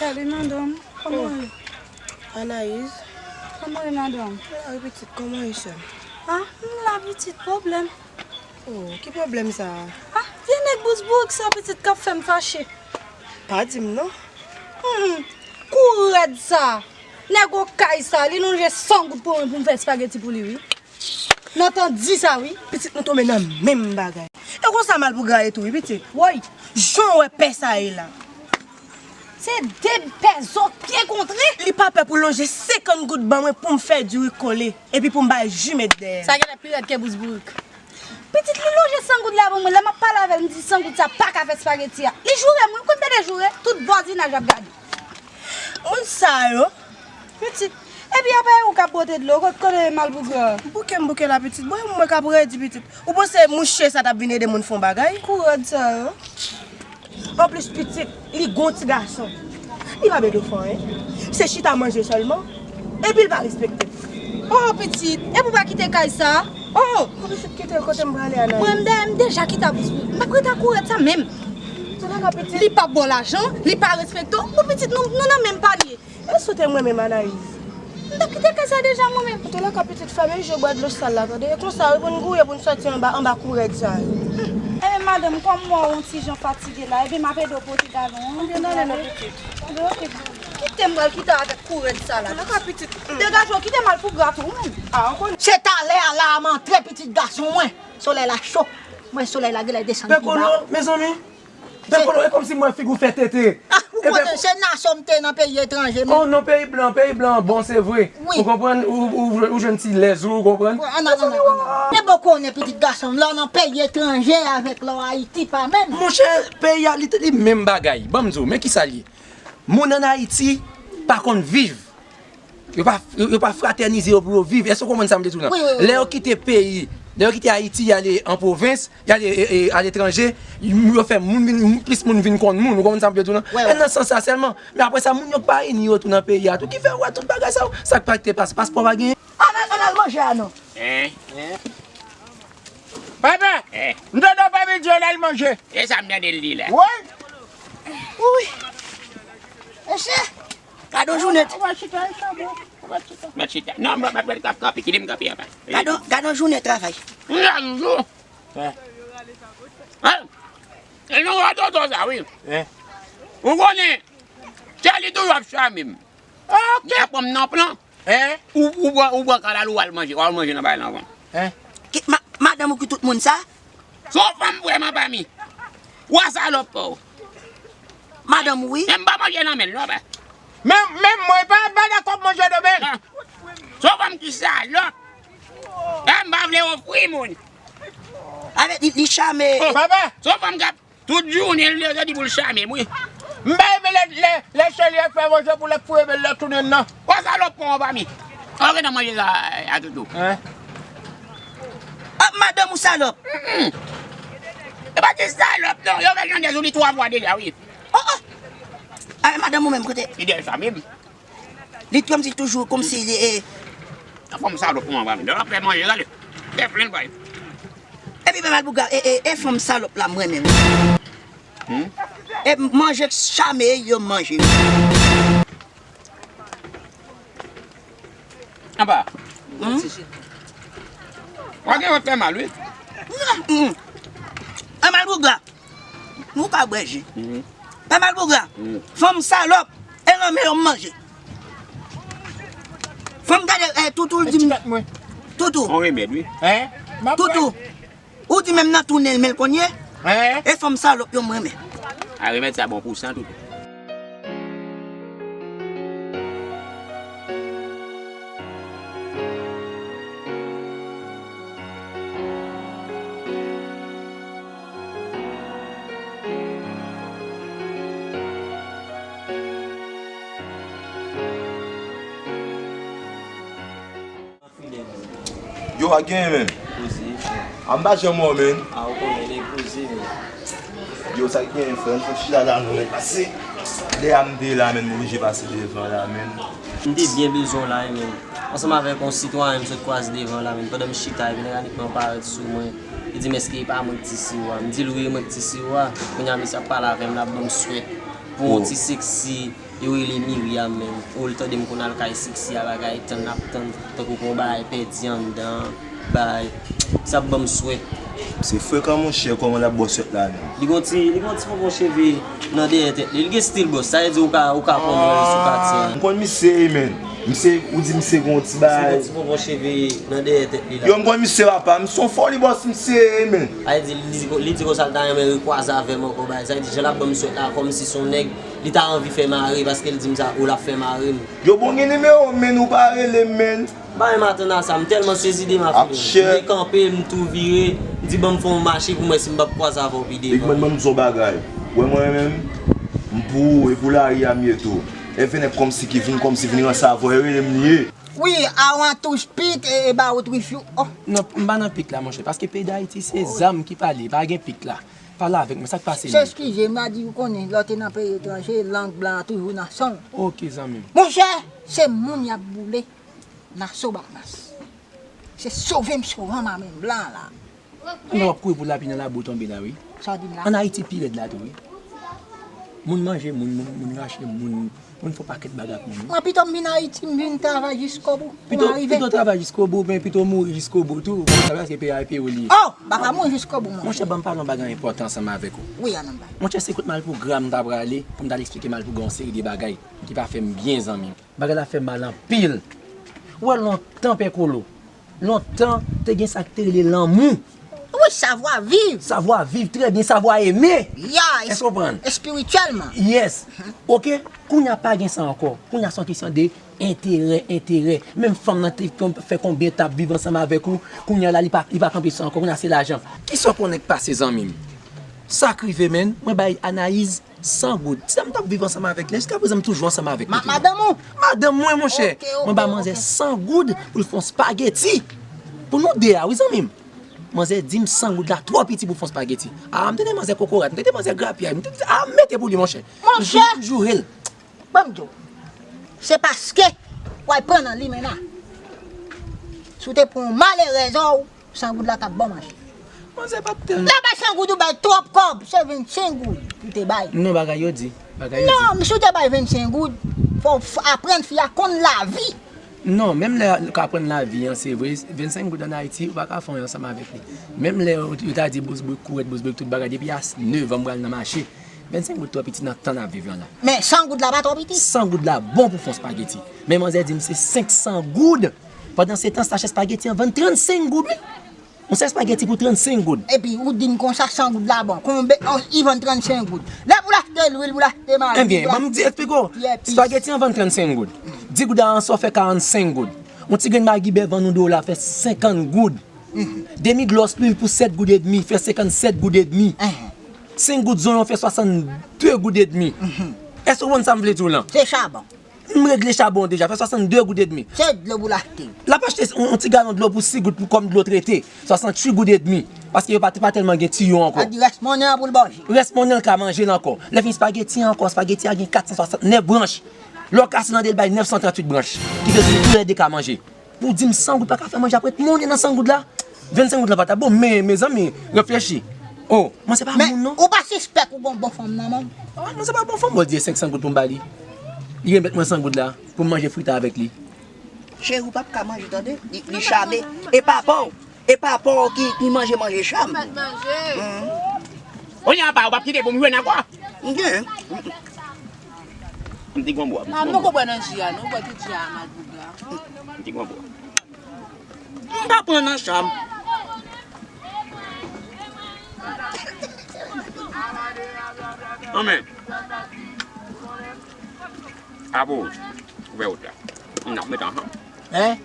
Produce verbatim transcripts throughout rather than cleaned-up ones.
Salut, madanm. Kòman w ye? Anayiz. Kòman w ye, madanm? Mwen la wi, pitit, kòman w ye, sè m? Ah, m la, pitit, pwoblèm. Oh, ki pwoblèm sa a? Ah, vye nèg bous bourik sa, pitit, k ap fè m fache. Pa di m non. Hmm, kou rèd sa. Nèg okay sa, li lonje san goud pou mwen pou m fè espageti pou li, wi. N ap tann di sa, wi. Pitit, nou tonbe nan menm bagay. E konsa Malpougra ye tou, wi, pitit. Woy, jan w wè pè sa ye la. Se de pè zòt pye kontre. Li pa pè pou lonje senkant goud ban mwen pou m fè diri kole, epi pou m bay ji met dèyè. Sa genlè pi rèd ke bous bourik. Pitit, li lonje san goud la ban mwen, lè m ap pale avè l, m di san goud sa pa ka fè espageti a. Li joure m, wi, m konn tande joure, tout vwazinaj ap gade. Moun sa yo. Pitit, epi apa e ou k ap bwote dlo, kot kote Malpougra? Bouke m bouke la, pitit. Bon, e mwen k ap redi, pitit. Ou panse mouche sa t ap vin ede moun fè yon bagay? Kou rèd sa yo. Anplis, pitit, li gon ti gason. Li pa bezwen fè anyen. Se chita manje sèlman. Epi l pa respekte. Oh, pitit, epi w pa kite kay sa? Oh! Pitit, kite l kote m prale a, Anayiz. Mwen, m dèyè, m deja kite a bous bourik. M p ap rete ak kou rèd sa menm. Antouleka, pitit. Li p ap ba w lajan, li pa respekte w. Bon, pitit, nou, nou nan menm panye. E si w te mwen menm, Anayiz? M t ap kite kay sa deja mwen menm. Antouleka, pitit, fèmen je w bwè dlo sal la, tande. E konsa, wi, pou n gouye, pou n sòti anba, anba kou rèd sa yo. Enben, madanm, kòm m wè w yon ti jan fatige la, enben, m ap ede w pote galon an. Anben, ale non, pitit. Anben, oke. Kite m, m pral kite avèk kou rèd sa la. Antouleka, pitit. Degaje w, kite Malpougra tou, wi. Ah, ou konnen. Se talè a la a m antre, pitit gason mwen. Solèy la cho. Mwen, solèy la genlè desann pi ba. Pekolo, mezanmi. Pekolo, e kòmsi m wè figi w fè tete. Ah, ou konnen se nasyon m te nan peyi etranje, men. Oh, nan peyi blan, peyi blan, bon, se vre. Wi. Ou konprann, ou, ou, ou jwenn ti lèz ou, ou konprann. Wi, ann al, ann al, ann al. Men bon, konnen pitit gason m, lè w nan peyi etranje avèk lè w Ayiti, pa menm. Monchè, peyi a, li, li menm bagay. Ban m di w, men kisa l ye. Moun ann Ayiti pa konn viv. Yo pa, yo, yo pa fratènize yo pou yo viv. Èske w konprann sa m vle di w lan? Wi, wi, wi. Lè yo kite peyi, lè yo kite Ayiti, y ale an pwovens, y ale, e, e, aletranje, yo fè moun vin, plis moun vin konn moun. Ou konprann sa m vle di w lan? Wi, wi. E nan sans sa sèlman. Men apre sa, moun yo pa ini yo tou nan peyi a tou. Ki fè w wè tout bagay sa yo. Sa k pa te pase, paspò pa genyen. Ann al, ann al manje a non. Hein? Papa! Eh. M tande w pa vin di yo l al manje. E sa m tande l di la. Wi. Wi. Mesye. Gade yon jounen. Ou pa chita, e sa bon. Ou pa chita. Mèt chita. Non, mwen pa pral kanpe. Kite m kanpe apa. Gade yon, gade yon jounen travay. Yon jou. Eh. Hein? E nou wè toto sa, wi. Eh. Ou konnen, Charlie toujou ap chame m. Ok. Li ap pran m nan plan. Hein? Ou, ou pran, ou pran kalalou, w al manje, w al manje nan bagay lan avan. Hein? Ki, ma-, madanm ou ki tout moun sa? Se yon fanm vrèman pa mi. Wa salòp pa w. Madanm ou wi. Men m pa manje nan men l non, ba. Men, men mwen pa, pa dakò pou manje nan men l. Ah. Se yon fanm ki salòp. E m pa vle ofri moun. Avè li, li chame. Oh. Papa. Se yon fanm k ap Tout jounen, li te di pou l chame m, wi. M pa renmen lè, lè, lè Shelly ap fè manje pou l ap foure men l nan tounen nan. Wa salòp pran w pa mi. Ou gentan manje sa, a toutou. Hein? Ah, madanm ou salòp? Mm-mm. E pa ti salòp, non. Yo fè jan de sou li twa fwa deja, wi. Oh, oh. Ah, madanm ou menm, kote? Li dèyè chame m. Li kòmsi toujou, kòmsi li, e. Fanm salòp pou mwen, pa mi. Lè l ap fè manje, gade. Lè plen, bay. Epi, men Malpougra, e, e, e fanm salòp la, mwen menm. Hmm? E manje chame yo manje. Anba. Hmm? Wa gen wòt fè mal, wi. Hmm. E Malpougra. Nou ka bwè ji. Mhm. Pa Malpougra. Mhm. Fanm salòp. E nan men yo m manje. Fanm gade, eh, Toutou, l di m. Toutou. On remèd, wi. Hein? Toutou. Ou di menm nan tounen l, men l konn ye. Hein? E fanm salòp yo m renmen. A, remèd sa bon pou san, Toutou. Yo, a gen, men. Poze. A m pa janm wè w, men. A, ou konnen, nèg poze, men. Yo, sa k gen, frè, m sot chita la, non, men. Pase. Lè a m te la, men, m oblije pase devan la, men. M te byen bezwen w la, wi, men. Ansanm avèk yon sitwayen m sot kwaze devan la, men. Pandan m chita, epi nèg la nètman parèt sou mwen. Li di m, èske e pa mwen k ti siro a? M di l, wi, e mwen k ti siro a. Kounye a, misye ap pale avè m, l ap ban m swèt. Yon ti seksi, yo rele Miriam, men. Ou l tande m konn al kay seksi a, bagay, tann ap tann, tankou kon bagay pèdi anndan, bay. Sa ap ban m swèt. Se frekan, monchè, kòman l ap bò swèt la, non? Li gon ti, li gon ti ponpon cheve nan dèyè tèt li. Li gen stil bòs, sa vle di ou ka, ou ka konn wè l sou katye a. M konn misye, men. Misye, ou di misye gon ti bagay. Misye gon ti ponpon cheve nan dèyè tèt li la. Yo, m konn misye, papa. Misye yon foli bòs, misye, men. Sa vle di, li di, li di konsa l ta renmen rekwaze avè m ankò, bay. Sa vle di, jan l ap ban m swèt la, kòmsi se yon nèg, li ta anvi fè mare, paske l di m sa, ou l ap fè mare m. Yo, bon, gen nimewo m, men ou pa rele m, men. M pa menm atann a sa, m tèlman sezi de ma fini. M dekanpe, m tou vire, m di ban m fè yon mache pou m wè si m p ap kwaze avè w pi devan. Big Man, ban m di w yon bagay. Ou wè mwen menm, m pou ou, e pou lari a m ye tou. Evennèk kòmsi ki vin, kòmsi vin ranse avè w, e rele m li ye. Wi, I want to speak about with you. Oh. Non, m pa nan pik la, monchè, paske peyi Dayiti se zam ki pale, pa gen pik la. Pale avèk mwen, sa k pase menm? Se eskize m, a di ou konnen, lè w te nan peyi etranje, lang blan an toujou nan san w. Oke, zanmi m. Monchè, se moun y ap boule. Naso Bahamas. Se sove m sove anba men blan la. Anben w ap kouri pou lapi nan labou tonbe la, wi. Sa w di m la? Ann Ayiti pi rèd la tou, wi. Moun manje moun, moun, moun rache moun, moun fè yon pakèt bagay ak moun, wi. Mwen pito m vin Ayiti, m vin travay jiskobou pou m arive. Pito w travay jiskobou, men pito w mouri jiskobou tou, ou konn sa, paske peyi a e peyi w li ye. Oh! M pa ka mouri jiskobou, monchè. Monchè, ban m pale yon bagay enpòtan ansanm avèk ou. Wi, ann bay. Monchè, se kot Malpougra m ta prale pou m t al eksplike Malpougra yon seri de bagay ki pa fè m byen, zanmi m. Bagay la fè m mal anpil. Ou wè lontan, Pè Kolo, lontan, te gen sa k te rele lanmou. Wi, savwa viv. Savwa viv, trè byen, savwa eme. Ya, èske w konprann? Espirityèlman. Yes. Oke, kounye a pa gen sa ankò. Kounye a se yon kesyon de enterè, enterè. Menm fanm nan te kon-, fè konbyen tan ap viv ansanm avèk ou, kounye a la, li pa, li pa kanpe sou sa ankò, kounye a se lajan. Kisa w konnen k pase, zanmi m? Sa k rive, menn, mwen bay Anayiz san goud. Sa m t ap viv ansanm avèk li, jiskaprezan m toujou ansanm avèk li. Ma-, madanm ou? Madanm mwen, monchè. Oke, oke, oke. Mwen ba manzè san goud pou l fè yon spageti. Pou nou de a, wi, zanmi m. Manzè di m san goud la twò piti pou fè yon spageti. A, m tande manzè kokorat, m tande manzè grapyay, m tande, a, m mete pou li, monchè. Monchè! M toujou joure l. Ban m di w. Se paske w al pran nan limena. Si w te pran yon malerèz, o, san goud la t ap bon manje. Manzè pa t tèlman. Lè bay san goud ou bay twòp kòb, se vennsenk goud ou te bay. Non, bagay yo di. Bagay yo di. Non, si w te bay vennsenk goud, fò w f-, aprann fi a konn lavi. Non, menm lè ou ka aprann lavi an, se vre, vennsenk goud ann Ayiti, ou pa ka fè anyen ansanm avèk li. Menm lè yo, yo ta di bouzbrik, kourèt bouzbrik, tout bagay, depi a nèvan m pral nan mache, vennsenk goud twò piti nan tan n ap viv lan la. Men san goud la pa twò piti? San goud la bon pou fè yon spageti. Men manzè di m se senk san goud. Pandan se tan, sachè spageti an vann trannsenk goud, wi. Yon sèl spageti pou trannsenk goud. Epi ou di m konsa san goud la bon. Konbe, o, li vann trannsenk goud. Lè pou l achte lwil, pou l achte mari, ebyen, ban m di, eksplike w. Spageti an vann trannsenk goud. Dis goud a, sa w fè karannsenk goud. Yon ti grenn magi bè vann yon dola fè senkant goud. Demi glòs lwil pou sèt goud edmi fè senkannsèt goud edmi. Senk goud zonyon fè swasannde goud edmi. Èske w konprann sa m vle di w lan? Se chabon. M regle chabon deja, fè swasannde goud edmi. Se dlo pou l achte. L ap achte yon, yon ti galon dlo pou sis goud pou kòm dlo trete, swasanntuit goud edmi. Paske yo pa, pa tèlman gen tiyo ankò. Sa di rès monnen an pou l manje. Rès monnen l ka manje l ankò. Lè fini spageti an ankò, spageti a gen kat san swasantnèf branch. Lè w kase nan de l bay nèf san tranntuit branch. Ki vle di tou lè de ka manje. Pou w di m san goud pa ka fè manje ap ret monnen nan san goud la. Vennsenk goud la pa ta bon, men, mezanmi, reflechi. O, mwen se pa moun, non. Men, ou pa sispèk ou gon bon fanm nan menm? A, mwen se pa bon fanm, Bondye, senk san goud pou m ba li. Li remèt mwen san goud la, pou m manje frita avèk li. Cheri, ou p ap ka manje, tande? Li, li chame. E papa w, e papa w ki, ki manje, manje cham. Ou mèt manje. Kounye a pa, ou p ap kite pou m jwenn ankò? M gen. M ti gon bò. A, m poko bwè nan ji a, non, ou bwè tout ji a, Malpougra. M ti gon bò. M pa pran nan cham. Anmè. Apo, ouvè wout la. N ap met ansanm. Hein?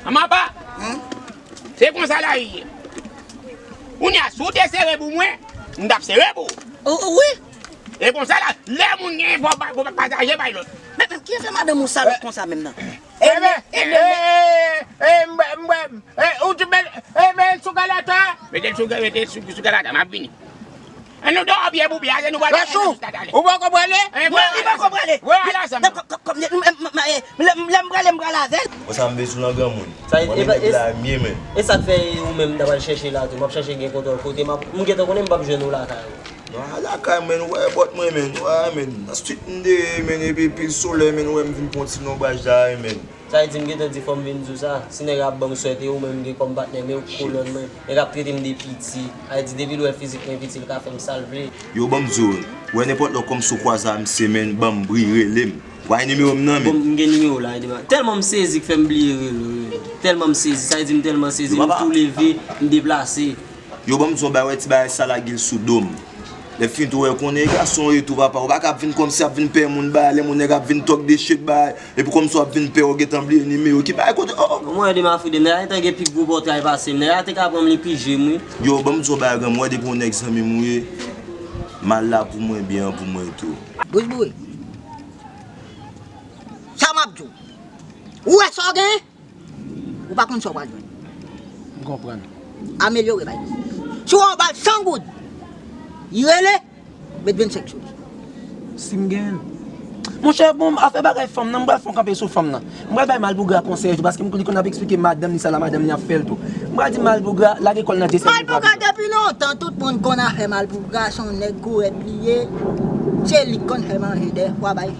Anmè apa? Se konsa la ye. Kounye a, si w te sere pou mwen, m t ap sere pou ou. Wi. E konsa la, lè moun gen fò pa, fò pataje bay lòt. Men, men, ki fè madanm ou salòp konsa menm nan? E, men, e, men, e, e, m, m, m, e, ou di men, e, men sou galata. Mete l sou, mete l sou, sou galata, m ap vini. Ann nou dòmi pye pou pye, ale nou pral. Rachou, ou poko prale? Mwen, li poko prale. Mwen, ale ansanm. Lè m prale, m prale avè l. Konsa m bezwen lan granmoun. Sa, mwen e, men nèg la mye, men. E sa k fè ou menm m ta pral chèche la tou. M ap chèche gen kote, kote m ap, m gentan konnen m p ap jwenn ou lakay ou. A lakay, men, wè bòt mwen, men, wè, men, nan street m te ye, men, epi pil solèy, men, wè m vin pran ti lonbraj la, men. Sa vle di m gentan di fò m vin di w sa, si nèg ap ban m swète, ou menm m gen kòm patnè, men ou kolòn mwen, nèg ap trete m de piti, sa vle di depi l wè fizik mwen piti, l ka fè m sa l vle. Yo, ban m di w, wè nenpòt lè kòmsi w kwaze a misye, men, ban m bri, rele m. Ou pa gen nimewo m nan, men. Bon, m gen nimewo la, ede m. Tèlman m sezi k fè m bliye rele w, wi. Tèlman m sezi, sa vle di m tèlman sezi, m tou leve, m deplase. Yo, ban m di w bagay, wè ti bagay sa lage l sou do m. Lè fini tou, wè konnen gason e tou, papa. Ou pa ka ap vin kòmsi ap vin pè moun bagay, lè moun nèg ap vin talk de shit bagay, epi kòmsi w ap vin pè, ou gentan bliye nimewo. Ki bagay kote, oh, oh. Mwen, ede m a Fridem, nèg la gentan gen pi gwo pòtray pase m, nèg la te ka pran m li pi je m, wi. Yo, ban m di w bagay, granm, wè depi yon nèg zanmi m ou ye, mal la pou mwen, byen an pou mwen tou. Bouch boure. Sa m ap di w. Ou wè sa w gen? Ou pa konn sa w pral jwenn. M konprann. Amelyore bagay. Si w wè yon bal san goud, li rele, met vennsenk sou li. Si m gen. Monchè, bon, afè bagay fanm nan, m pral fè yon kanpe sou fanm nan. M pral bay Malpougra konsèy tou, paske m, li konn ap eksplike madanm li sa la, madanm li ap fè l tou. M pral di Malpougra, lage kò l nan Dyesèl. Malpougra depi lontan, tout moun konn afè Malpougra, se yon nèg kouwèt li ye. Se li k konn fè manje dèyè fwa bay.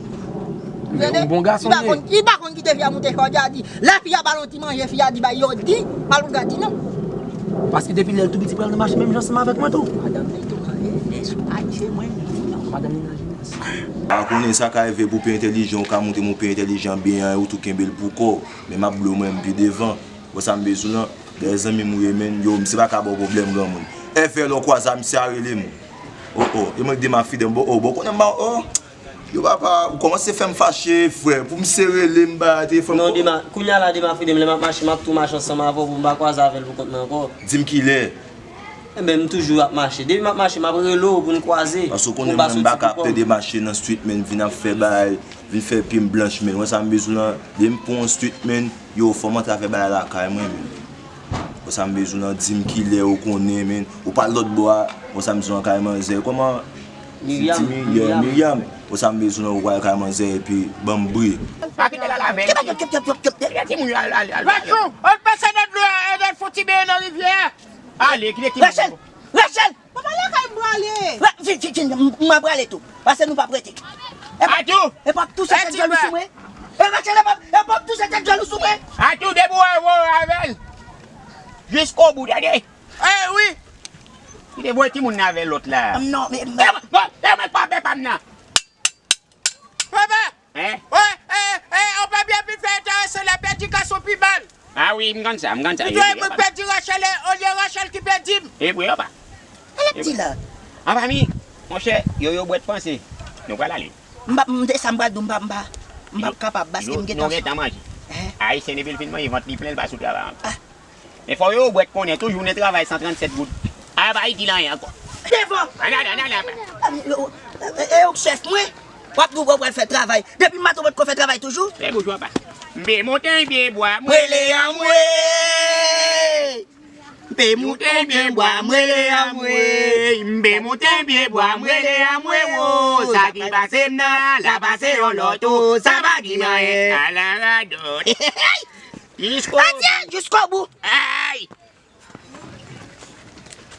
Tande? Yon bon gason li ye. Li pa konn, li pa konn kite fi a moute chòdya di. Lè fi a ba l yon ti manje, fi a di bay yo di, Malpougra di non. Paske depi lè l tou piti pral nan mache menm jan ansanm avèk mwen tou. Madanm li tou manje nès, ou pa di se mwen li di non. Madanm li nan jenès. A konnen sa ka rive pou w pi entèlijan, ou ka montre m ou pi entèlijan byen an, ou tou kenbe l pou kò w. Men m ap blow mwen menm pi devan. Wè sa m bezwen lan, dèyè zanmi m ou ye, men, yo, misye pa ka ba w pwoblèm, granmoun. Èvè lè w kwaze a misye a rele m. Oh, oh, e mwen k di m a Fridem, bon, oh, bon, konnen m ba w, oh. Yo, papa, ou kòmanse fè m fache, frè. Pou misye rele m ba telefòn. Non, Dema, kounye a la, Dema Fridem, lè m ap mache, m ap tou mache ansanm avè w pou m pa kwaze avè l pou kont mwen ankò. Di m kilè. Enben, m toujou ap mache. Depi m ap mache, m ap rele w pou n kwaze. Paske w konnen mwen, m pa ka ap pede mache nan street, men, vin ap fè bagay, vin fè pye m blanch, men. Wè sa m bezwen lan, depi m pran yon street, men, yo, fò m antre avè bagay lakay mwen, men. Konsa m bezwen w di m kilè ou konnen, men. Ou pa lòtbò a, konsa m bezwen w kay manzè. Kòman? Miriam, Miriam. Miriam. Konsa m bezwen w kay manzè epi ban m bri. Pa kite l al avè l. Kite timoun yo al, al, al. Rachou, ol pase nan dlo a, ede l fouti benyen nan rivyè a. Ale, kite timoun yo. Rachel! Rachel! Papa, lakay m prale. Vin, vin, vin, vin, m, m ap prale tou. Pase nou p ap rete. Epa, epa ap touche tèt djòl ou sou mwen. E Rachel, epa, epa ap touche tèt djòl ou sou mwen. Atou, debouwe avè l. Jiskobou, tande. Eh, wi. Li te voye timoun nan avè lòt la. Non, men, men. E, bon, e, men pa bè pa m nan. Papa! Hein? Wi, eh, eh, ou pa byen vin fè enterese la, pèdi gason pi mal. Ah wi, m konn sa, m konn sa. Ou dwe mwen pèdi Rachel, e olye Rachel ki pèdi m. E vre, papa. Sa l ap di la? Anfami, monchè, yo, yo bwèt panse. Nou pral ale. M pa, m, se sa m pral di w, m pa, m pa, m p ap kapab, paske m gentan. Nou gentan manje. Hein? Ayisyen, depi l fin manje, vant li plen, l pa sou travay ankò. Ah. Men fò yo bwèt konnen tou jounen travay san trannsèt goud. A pa itil anyen ankò. Devan! Ann ale, ann ale, ann ale. E, e, e, e, chèf mwen, w ap di w pral fè travay. Depi maten w potko fè travay toujou? Fè bouch ou apa. M pe monte pye bwa, m rele anmwe. M pe monte pye bwa, m rele anmwe. M pe monte pye bwa, m rele anmwe, wo. Sa ki pase m nan, la pase yon lòt, wo. Sa pa di m anyen. Ala radòt. Jiskobou. Adye, jiskobou. Ay!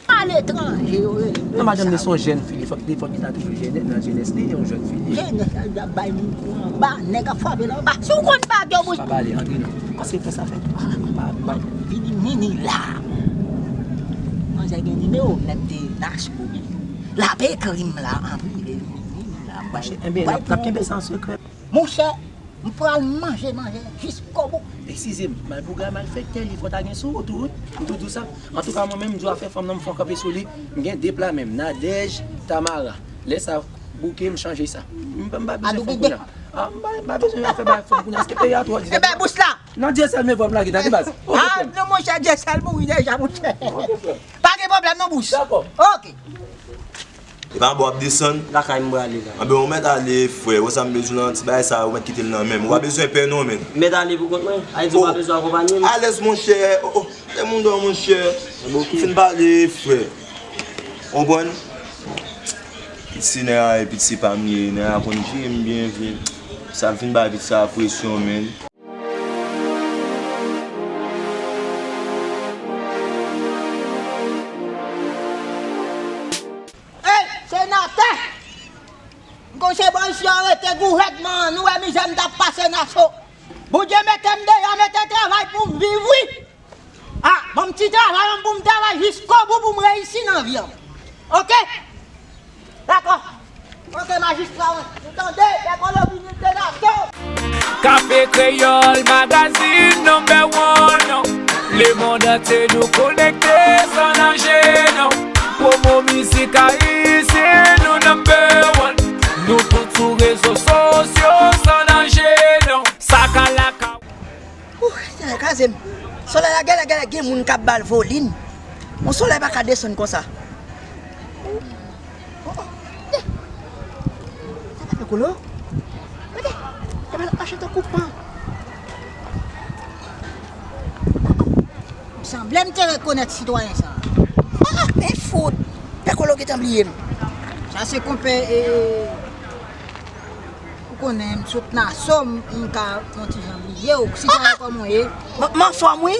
Aletranje, yo rele m. Non, madanm li se yon jèn fi, li fòk, li fòk li ta toujou jèn, nan jenès li, li yon jèn fi li ye. Jenès la, li ap bay moun kou anba, nèg ap frape l anba. Si w konn pa gen w. Pa pale, antre non. Paske fè sa fè. Pa, pa. Vini, vini la. Manzè gen nimewo m, lè m te nache pou li. L ap ekri m la, an prive, vini, vini la. Mache, enben, n ap, n ap kenbe sa an sekrè. Monchè, m pral manje, manje jiskobou. Eskize m, Malpougra malfektè, li fò ta gen sou ou tou, wi. M tou di w sa. Antouka, mwen menm, m di w afè fanm nan, m fè yon kanpe sou li. M gen de pla menm, Nadège, Tamara. Lè sa bouke, m chanje sa. M pa, m pa bezwen fanm kounye a. Ah, m pa, m pa bezwen afè bay fanm kounye a. Èske peyi a twò dife? Ebyen, bous la. Nan Dyesèl, men vwa m lage, tande baz. Ah, non, monchè, Dyesèl mouri deja, monchè. Pa gen pwoblèm, non, bous. Dakò. Ok. E pa anba w ap desann? Lakay m prale la. Anben, ou mèt ale, frè. Wè sa m bezwen lan, ti bagay sa, ou mèt kite l nan men m. Ou pa bezwen pè non, men. M mèt ale pou kont mwen? Sa vle di ou pa bezwen akonpanye m? Alèz, monchè. Oh, oh. Lè moun dò, monchè. Fin pale, frè. Konprann? Pitit se nèg la, pitit se pa m li ye. Nèg la konn jere m byen vre. Sa vin bay pitit sa presyon, men. Ey, se Naso. Bondye mete m deyò, mete travay pou m viv, wi. Ah, ban m ti travay an pou m travay jiskobou pou m reyisi nan vi an. Oke? Dakò. Oke, majistra, wi. Ou tande? Lè Kolo vini, te Naso. Kafe Kreyòl, magazine number one. Lemonn antye nou konekte san danje, non. Pwomo mizik ayisyen nou number one. Nou tout sou rezo sosyo san danje, non. Sakalaka. Ouh, Senyè, kraze m. Solèy la genlè, genlè gen moun k ap ba l volim. Yon solèy pa ka desann konsa. Oh, oh. Sa pa Pè Kolo? Gade, epa l ap mache tankou pan. Sanble m te rekonèt sitwayen sa a. Ah, men fout! Pè Kolo gentan bliye m. Sa se konpè, e, ou konnen m sot Naso, m, m ka yon ti jan bliye w. Sitwayen, kòman w ye? M, m anfòm, wi.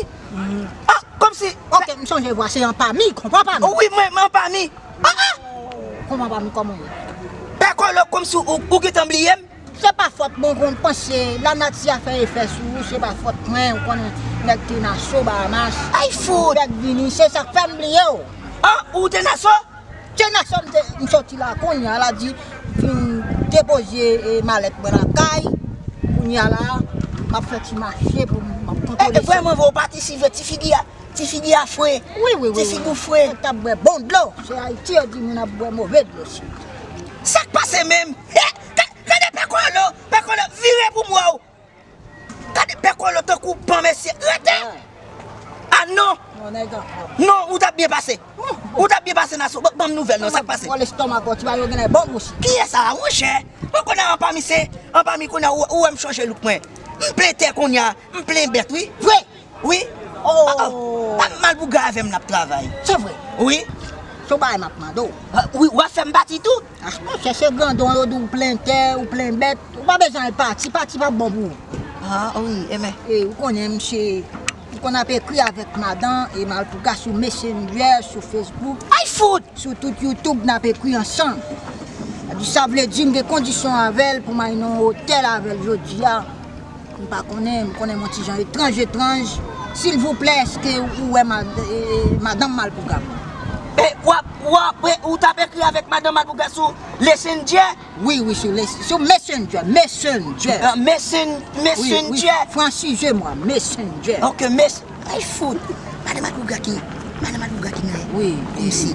Ah, kòmsi. Oke, m sonje vwa, se Anpami, konpè Anpami. Wi, mwen, mwen Anpami. Ah, ah. Konpè Anpami, kòman w ye? Pè Kolo, kòmsi ou, ou gentan bliye m? Se pa fòt mwen, konn panse lanati a fè efè sou ou, se pa fòt mwen, ou konnen nèg te Naso, Bahamas. Ay, fout! Nèg vini, se sa k fè m bliye w. Ah, ou te Naso? Te Naso, m te, m soti la, kounye a, la di, vin depoze, e, malèt mwen lakay, kounye a la, m ap fè ti mache pou m, m ap kontwole. E, e, vrèman, vre, ou pati si vre, ti figi a, ti figi a fre. Wi, wi, wi. Ti figi w fre. Nèg t ap bwè bon dlo, se Ayiti yo di moun ap bwè move dlo, si. Sa k pase menm? Gade Pè Kolo, Pè Kolo, vire pou m wè w. Gade Pè Kolo tankou pan, mesye. Rete! Ah non! Non, nèg anfòm. Non, ou t ap byen pase. Ou t ap byen pase, Naso. Ban, ban m nouvèl, non, sa k pase? Bon, lèstomak, bon, ti bagay yo genlè bon, monchè. Kiyès sa a, monchè? Ou konnen Anpami se, Anpami konnen ou, ou wè m chanje look mwen. M plen tè kounye a, m plen bèt, wi. Vre? Wi. Oh. Ah, ah. Ah, Malpougra avè m n ap travay. Se vre? Wi. Se yon bagay m ap mande w. Ah, wi, w ap fè m pati tou. Ah, monchè, se grandon yo di w plen tè, ou plen bèt. Ou pa bezwen al pati, pati p ap bon pou ou. Ah, wi, enben. E, ou konnen, misye, ou konn ap ekri avèk madan e Malpougra sou Messenger, sou Facebook. Ay, fout! Sou tout YouTube, n ap ekri ansanm. Sa di, sa vle di, m gen kondisyon avè l pou m al nan yon otèl avè l jodi a. M pa konnen, m konnen m yon ti jan etranj, etranj. Silvouplè, èske ou wè mad-, e, e, madanm Malpougra? E, w ap, w ap, ou t ap ekri avèk madanm Malpougra sou Messenger? Wi, wi, sou les-, sou Messenger, Messenger. Ah, messen-, wi, wi, Messenger. Fransizemwa, Messenger. Ok, mes-, ay, fout. Madanm Malpougra ki, madanm Malpougra ki nan, wi, isi.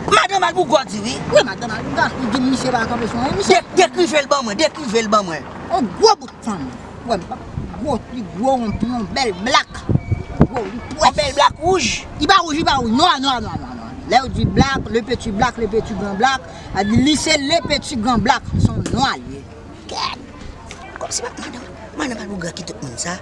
Madanm Malpougra di wi. Wi, madanm Malpougra, ou di misye pa kanpe sou anyen, misye. De-, dekrive l ban mwen, dekrive l ban mwen. On gwo bout fanm. Wè, m pa gwo, li gwo, yon, yon bèl blak. Gwo, li pwès. Yon bèl blak wouj? Li pa wouj, li pa wouj. Nwa, nwa, nwa, nwa, nwa. Lè yo di blak, le petit blak, le petit grand blak, a di li se le petit grand blak. Se yon nwa li ye. Kèt! Kòmsi pa madanm, madanm Malpougra ki tout moun sa.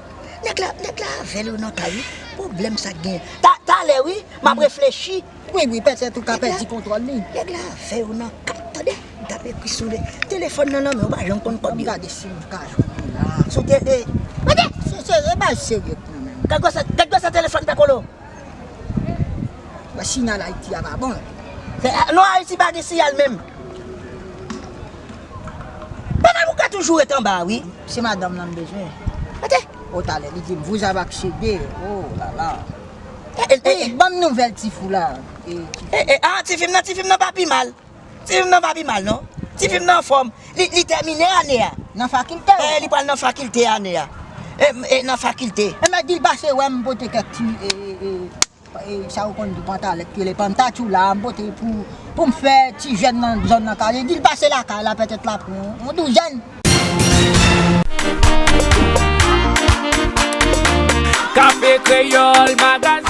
Nèg la, nèg la avè l nan kay wi. Pwoblèm sa k genyen. Ta-, talè wi, m ap reflechi. Wi, wi, pètèt ou ka pèdi kontwòl li. Nèg la avè yo nan kay, tande? M t ap ekri sou li. Telefòn nan nan men w, pa janm konn kòb yo. Gade si m ka jwenn li la. Sou te-, e, gade! Se, se, e bagay serye pou mwen. Gad gwosè, gad gwosè telefòn Pè Kolo. Ba siyal Ayiti a pa bon. Se, non, Ayiti pa gen siyal menm. Papa Bouka toujou ret anba a wi. Se madanm nan m bezwen. Gade. O talè, li di m, vous avez accédé. Oh là là. E, e, e, e. Ban m nouvèl ti fou la. E, ti fou. E, e, ah, ti fi m nan, ti fi m nan pa pi mal. Ti fi m nan pa pi mal, non. Ti fi m nan anfòm. Li, li tèmine ane a. Nan fakilte. E, li pral nan fakilte ane a. E, e, nan fakilte. E, mèt di l pase wè m pote kèk ti, e, e, e, e, sa ou konn di pantalèt, ke le pantatchou la, m pote pou, pou m fè ti jèn nan zòn nan kale. Di l pase lakay la, pètèt l ap pran yon douzèn. Kafe Kreyòl Magazine.